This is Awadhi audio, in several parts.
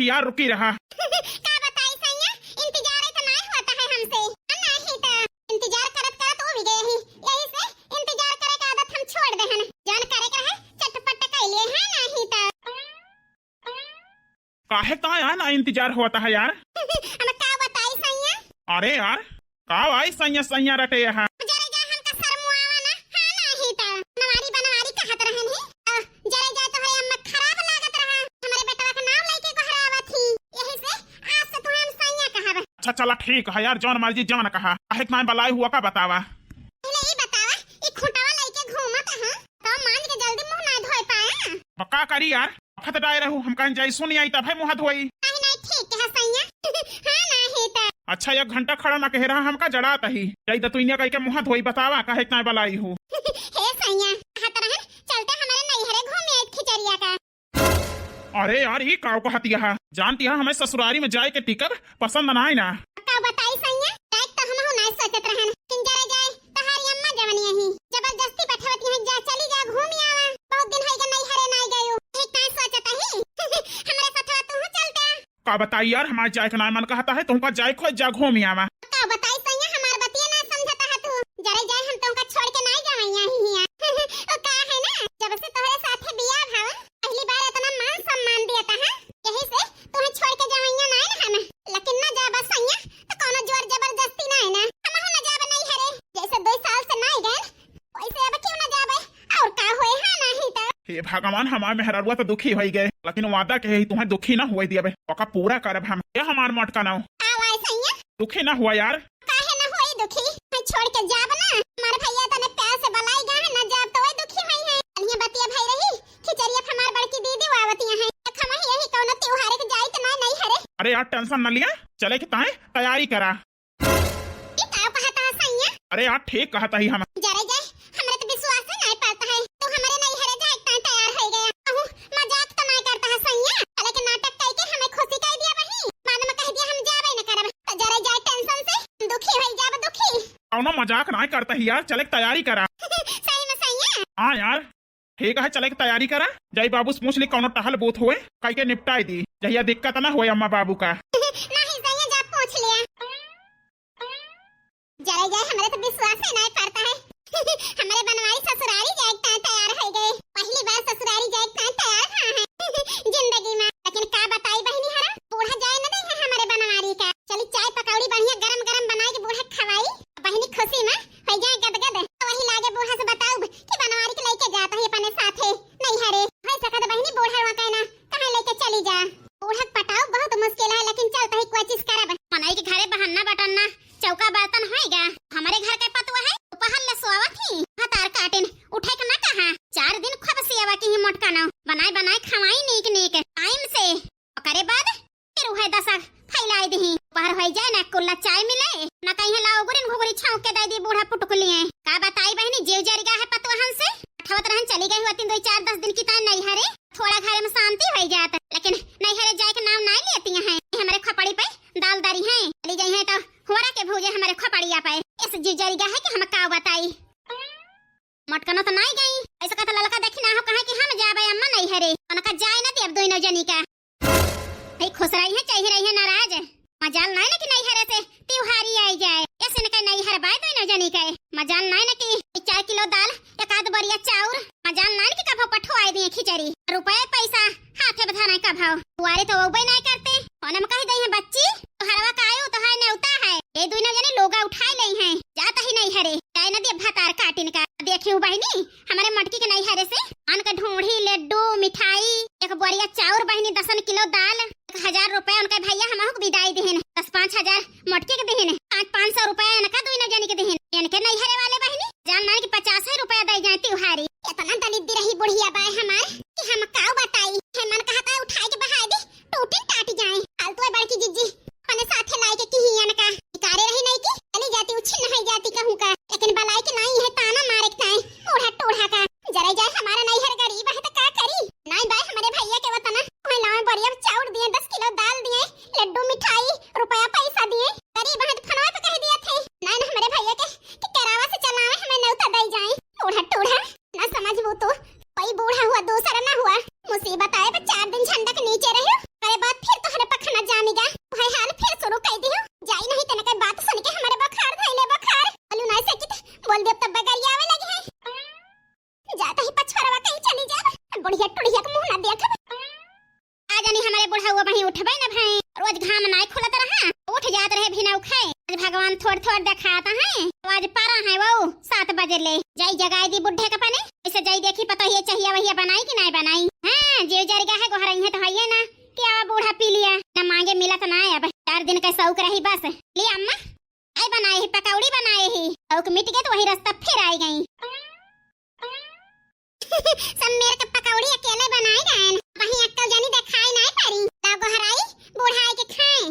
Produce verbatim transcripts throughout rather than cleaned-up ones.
यार रुकी रहा। का बताई सैया, इंतजार तो नाय होत है हमसे। नाहीं तो इंतजार करत करत वो भी गए ही, यही से इंतजार करे का आदत हम छोड़ देहन। जौन करे के रहे चटपट कइले है, नाहीं तो। काहे का यार ना इंतजार होत है यार? हम का बताई सैया? अरे यार, का भाई सैया सैया रटे यहाँ? जरे जा हमका शर्म आवा ना, हाँ नाहीं तो। बनवारी बनवारी कहत रहन ही। अ, जरे जा तोहरे अम्मा खराब लागत रहा। हमरे बेटवा के नाम लेके गोहरावत ही। यही से आज से तुहे हम सैया कहब। अच्छा चला ठीक है यार, जौन मर्जी जौन कहा। काहे के नाम बलाई हुआ का बतावा? पहले ई बतावा, ई खूंटवा लइके घूमत ह, तो मांज के जल्दी मुंह ना धोए पाया। अब का करी यार, अफत डाय रहू, हम कहें जाई सुनी आई तब है मुंह धोई। नाहीं, नाहीं, ठीक है सैया। हाँ, नाहीं तो। अच्छा, एक घंटा खड़ा ना कहे रहा, हमका जड़ात ही। जाई दतुइया कह के मुंह धोई, बतावा काहे के नाम बलाई हो। हे सैया, कहत रहन, चलते हमारे नैहरे घूमे आइत खिचरिया का। अरे यार, ई काव कहत यहा? जानती है, हमें ससुरारी में जाए के टिकट पसंद ना आए ना। का बताई सैया, जाए तो हम हूँ ना सोचत रहन। किन जरे जाए, तहारी अम्मा जवनी यही जबरदस्ती बैठवत यही, जा चली जा, घूमी आवा। बहुत दिन होई गए नैहरे ना गयो। ठीक ना सोचत ही। हमरे साथ तू हूँ चलते। का बताई यार, हमार जाए के ना मन कहता है, तुमका जाए खोज जा, घूमी आवा। का बताई सैया, हमार बतिया ना समझता है तू। जरे जाए हम तुमका छोड़ के ना जावे यही हिया। ओ का है ना, जब से तोहरे साथे बियाह भवा, पहली बार इतना मान सम्मान दिया था, हाँ? यही से तुम्हें छोड़ के जावैया ना है ना हम। लेकिन ना जाबा सैया, तो कोनो जोर जबरदस्ती ना है ना। हम ना जाबे नैहरे, जैसे दो साल से ना गए, वैसे अब क्यों ना जाबे? और का होए, हाँ नाहीं तो। हे भगवान, हमार मेहररुआ तो दुखी होई गए, लेकिन वादा के ही तुम्हें दुखी ना हुए दियाबे, ओका पूरा करब हम। ये हमार मोटका नाव। आवाज सैया। दुखी ना हुआ यार। काहे ना होई दुखी? मैं छोड़ के जाब ना। हमार भैया तने प्यार से बलाई गा है, ना जाब तो वही दुखी होई है। अलिया बतिया भाई रही, खिचरिया पे हमार बड़की दीदी आवतिया है। देख हम यही कौनो त्योहार के जाई तो ना नैहरे। अरे यार टेंशन ना लिया, चले के ताए तैयारी करा। ई का कहता है सैया? अरे यार ठीक कहता ही हम। जरे जाए, हमरे तो विश्वास ही नहीं पड़ता है। तू हमारे नैहरे जाए के ताए तैयार हो गया। कहूँ मजाक तो नहीं करता है सैया। साले के नाटक करके हमें खुशी कर दिया वही। बाद में कह दिया हम जाबे न करब। तो जरे जाए टेंशन से, दुखी होई जाब दुखी। कौनो मजाक ना करता ही यार, चले के तैयारी करा। सही में सैया। हाँ यार, ठीक है, चले के तैयारी करा। जाई बाबू से पूछ ली कौनो टहल बूथ हुए, कई के निपटाई दी, जहिया दिक्कत ना हुए अम्मा बाबू का। नहीं सैया, जा पूछ लिया। जरे जाए, हमरे तो विश्वास ही नहीं पड़ता है। हमरे बनवारी ससुरारी जाए के तैयार हो गए। पहली बार ससुरारी जाए के तैयार हाँ है जिंदगी में। लेकिन का बताई बहनी हरा, बूढ़ा जाए न दे है हमरे बनवारी का। चली चाय पकौड़ी बढ़िया गरम गरम बनाए के बूढ़ा खवाई। बहनी खुशी में हो जाए गदगद। तो वही लागे बूढ़ा से बताउब कि बनवारी के लेके जाता है अपने साथे नैहरे। हो सकत बहनी बूढ़ा वहाँ कहना कहाँ लेके चली जा। बूढ़ा के पटाउब बहुत मुश्किल है, लेकिन चलता ही कोशिश करब। मनई के घरे बहन्ना बटन्ना चौका बर्तन होएगा। हमरे घर के पतुआ है, दोपहर ले सोवत ही, भतार काटिन, उठे के ना कहा। चार दिन खूब सेवा की ही मोटका नाव, बनाए बनाए खवाई नीक नीक टाइम से। ओकरे बाद फिर उहे दशा फैलाई दिही। दोपहर होई जाए ना कुल्ला चाय मिले, ना कहीं लाओ गुरिन घुघुरी छौंक के दे दी बूढ़ा पुटुकलिए। का बताई बहनी, जीव जरिगा है पतुआहन से। पठवत रहन चली गई हुआ तीन दो चार दस दिन की ताई नैहरे, थोड़ा घरे में शांति होई जात, लेकिन नैहरे जाए के नाम ना लेती हैं। हमरे खोपड़ी पे दाल दरी हैं, चली गई हैं तो होरा के भूजे हमरे खोपड़िया पे। इस जीव जरिगा है कि हम का बताई। मटकनो तो नाई गई, ऐसा कहता ललका देखी ना हो कहे कि हम जाबे अम्मा नैहरे, उनका जाए ना दे अब दोनों जनी का। भाई खुश रही है, चाहे रही है नाराज, मजाल नाई ना कि नैहरे से त्योहारी आई जाए। ऐसे न कहे नैहर बाय दोनों जनी के, मजाल नाई ना कि चार किलो दाल, एक आध बोरिया चाउर, मजाल नाई ना कि कभो पठवाए दिए खिचड़ी, रुपये पैसा हाथे बधाना कभो। दुआरे तो वो नाई करते, ओनम कह दई है बच्ची, तोहरवा का आयो, तोहार नेवता है। ये दोनों जने लोगा उठाए लई हैं, जात ही नैहरे, जाए न दे भतार काटिन का। देखियो बहिनी, हमरे मटकी के नैहरे से आन के ढूंढी, लड्डू, मिठाई, एक बोरिया चाउर बहिनी, दसन किलो दाल, एक हजार रुपया उनके भैया हमहू के विदाई दिहिन, दस पाँच हजार मटकी के दिहिन, पाँच, पाँच सौ रुपया इनका दोनों जनी के दिहिन। इनके नैहरे वाले बहिनी जान मान के पचास ही रुपया दे जाए त्योहारी। इतना दलिद्र रही बुढ़िया बाय हमार कि हम काऊ बताई। है मन कहता है उठाए के बहाए दी, टूटी टाटी जाए। फालतू है बड़की जिज्जी, अपने साथे लाए के किहियन का। बेकारे रही नहीं कि चली जाती, उछिन नहीं जाती कहूँ का। लेकिन बलाई के नाई है ताना मारे के ताए, ओढ़ा टोढ़ा का। जरा जाए हमारा नैहर गरीब है तो का करी? नाई बाय हमारे भैया के वतन, वहीं लावे बढ़िया चाउर दिए, दस किलो दाल दिए, लड्डू मिठाई, रुपया पैसा दिए। गरीब है तो फनवा पे कह दिया थे। नाई ना हमारे भैया के कि केरावा से भगवान थोड़ थोड़ देखात हैं, आज पारा है वो सात बजे ले। जाई जगाई दी बुढ़े के पने, ऐसे जाई देखी पतोहिया चहिया वहिया बनाई कि नाहीं बनाई। हाँ, जीव जर गया है, गोहरइहें तो हइये ना कि आवा बूढ़ा पी लिया, ना मांगे मिलत ना है। अब चार दिन के शौक रही बस। ले अम्मा, आई बनाए ही, पकौड़ी बनाए ही, शौक मिट गए तो वही रास्ता फिर आई गई। सब मेर के पकौड़ी अकेले बनाए गए, वहीं अक्कल जानी देखाई नाहीं पड़ी। ता गोहराई, बूढ़ा आई के खाए।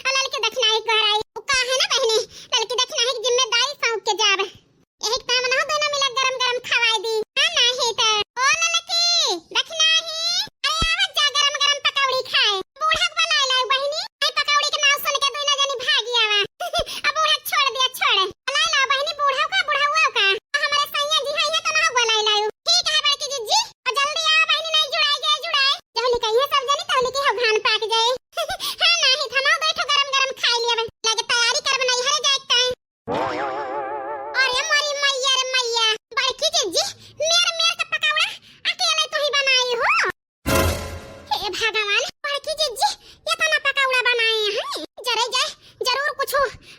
और ललकी दखिनाही गोहराई, वो का है ना बहिनी, ललकी दखिनाही की जिम्मेदारी सौंप के जाब। यही काम ना हो, दोनों मिला गरम गरम खवाई दी। हाँ, नाहीं तो। ओ ललकी दखिनाही, अरे आवत जा, गरम गरम पकौड़ी खाए। बूढ़ा के बुलाए लाओ बहिनी, आई पकौड़ी के नाम सुन के दोनों जनी भागी आवा। अब बूढ़ा छोड़ दिया, छोड़। बुलाए लाओ बहिनी, बूढ़ा का, बुढ़ाऊ का। हमरे सैया जी हैं, ये तो ना बुलाए लाओ। ठीक है बड़की जिज्जी, और जल्दी आओ बहिनी, नाहीं जुड़ाई गए जुड़ाए। जहली कहिए सब जनी, तहली की हो घान पाक जाए। हाँ, नाहीं, थमाओ, बैठो, गरम गरम खाई लिया। लगे तैयारी कर बनाई, हरे जाए ताई। अरे मोरी मैया रे मैया, बड़की जिज्जी, मेर मेर का पकौड़ा अकेले तू ही बनाई हो? हे भगवान, बड़की जिज्जी, इतना पकौड़ा बनाए हैं? जरे जाए, जरूर कुछ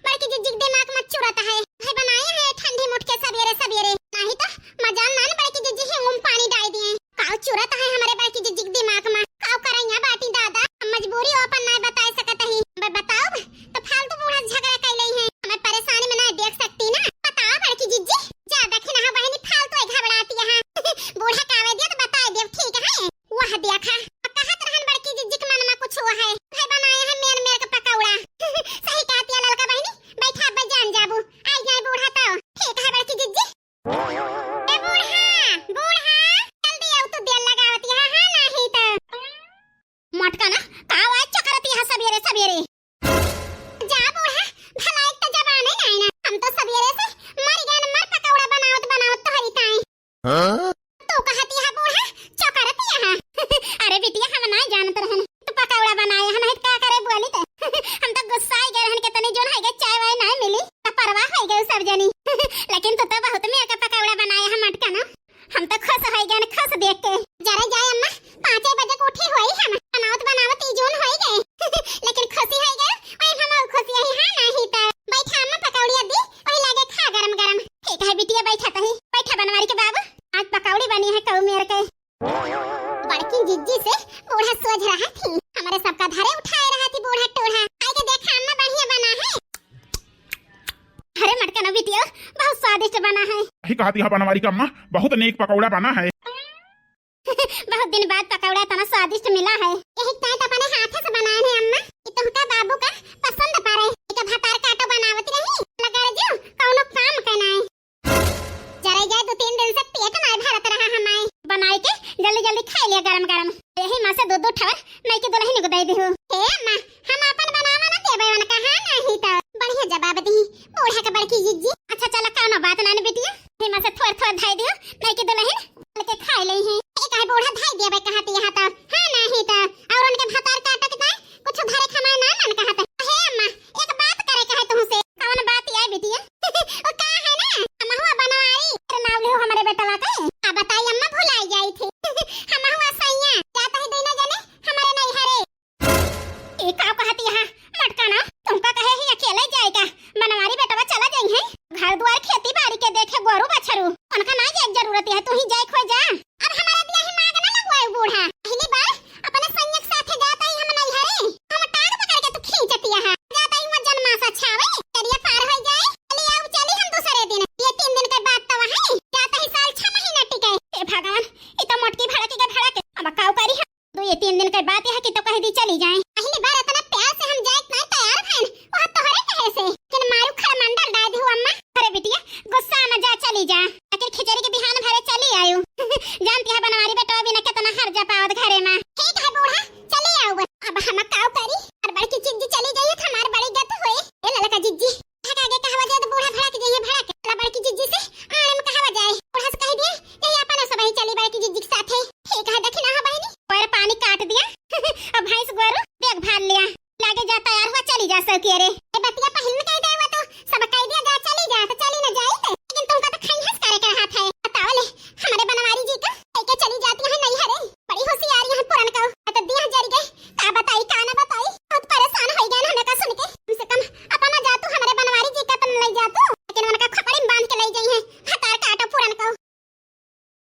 बड़की जिज्जी के दिमाग में चुरत है। है बनाए हैं ठंडी मुठ के सबेरे सबेरे, नाहीं तो मजाल ना न बड़की जिज्जी ही मुंह पानी डाल दिए। काव चुरत है हमरे बड़की जिज्जी के दिमाग में, काव करैया बाटी दादा, हम मजबूरी ओ अपन नाहीं बताए सकत ही। अब बताओ, तो फालतू बूढ़ा झगड़ा कैले हैं, हमें परेशानी में नाहीं देख सकती ना। बताओ बड़की जिज्जी, ज्यादा खिनाहा बहिनी फालतू है घबराती है। बूढ़ा कावे दिया तो बताए देव, ठीक है? वह देखा, अब कहत रहन बड़की जिज्जी के मन में कुछ हुआ है, है बनाए हैं मेर मेर के पकौड़ा। सही कहती है ललका बहिनी, बैठा अब जान जाबू, आई जाए बूढ़ा तो। ठीक है बड़की जिज्जी। ए बूढ़ा, बूढ़ा, जल्दी आओ, तू देर लगावती है, हाँ नाहीं तो। मटका ना, का आवाज चकरती है सबेरे सबेरे? जा बूढ़ा, भला एक तो जबान है नाहीं ना, हम तो सबेरे से मर गए, मर पकौड़ा बनावत बनावत तोहरी ताई। हाँ? तू कहती है बूढ़ा, चकरती है। अरे बिटिया, हम नाहीं जानत रहन। तो पकौड़ा बनाए हम, नहीं तो का करे बोली तो। हम तो गुस्सा ही गए रहन, कितनी जोन है गए, चाय वाय नाहीं मिली, तो परवाह हो गए सब जनी। लेकिन तू तो बहुत मेर का पकौड़ा बनाए हम, मटका ना। हम तो खुश हो गए, खुश देख के। जरा जाए अम्मा, पाँचे बजे के उठी होई हम, बनावत बनावत ई जोन होई गए। लेकिन खुशी होई गए, ओए हम खुशी है, हाँ नाहीं तो। बैठा अम्मा, पकौड़िया दी, वही लागे खा गरम गरम। ठीक है बिटिया, बैठा तही, बैठा बनवारी के बाबू, आज पकौड़ी बनी है कऊ मेर के। बड़की जिज्जी से बूढ़ा सोच रहा थी, हमरे सबका धरे उठाए रहा थी बूढ़ा टूढ़ा। आई के देखा अम्मा, बढ़िया बना है। अरे मटका ना बिटिया, बहुत स्वादिष्ट बना है। यही कहती है बनवारी का अम्मा, बहुत नेक पकौड़ा बना है। बहुत दिन बाद पकौड़ा इतना स्वादिष्ट मिला है। यही ताई तो अपने हाथे से बनाए हैं अम्मा, कि तुमका बाबू का पसंद पड़े। एक भतार काटो बनावत रही, लगा जो कौनो काम का नाई। जरे जाए, दो तीन दिन से पेट नाई भरत रहा हमारे। बनाई के जल्दी जल्दी खाई लिया गरम गरम। यही मा से दो दो ठवर नई के दुल्हन को दे दिहु। हे अम्मा, हम अपन बनावा ना देबे उनका, हाँ नाहीं तो। बढ़िया जवाब दी बूढ़ा के बड़की जिज्जी। अच्छा चला, कौनो बात ना न बिटिया, यही मा से थोड़ थोड़ धई दिहु नई के दुल्हन, चल के खाई लेइहीं। ठीक है बूढ़ा, धई देबे कहती यहाँ तो, हाँ नाहीं तो। और उनके भतार काटो के ताई कुछ धरे खमाए ना मन कहत। हे अम्मा, एक बात करे कहे तुमसे। कौन बात है बिटिया? वो का है ना, हमहुआ बनवारी, तेरे नाव लिहो हमरे बेटवा के। का बताई अम्मा, भुलाई जाई थी। हमहुआ सैया, जात ही दोनों जने हमरे नैहरे। ई का कहती है? मटका ना, तुमका कहे ही अकेले जाए का? बनवारी बेटवा चला जाई है। घर द्वार खेती बाड़ी के देखे गोरू बछरू, उनका ना जाए जरूरत है, तू ही जाए खो जा।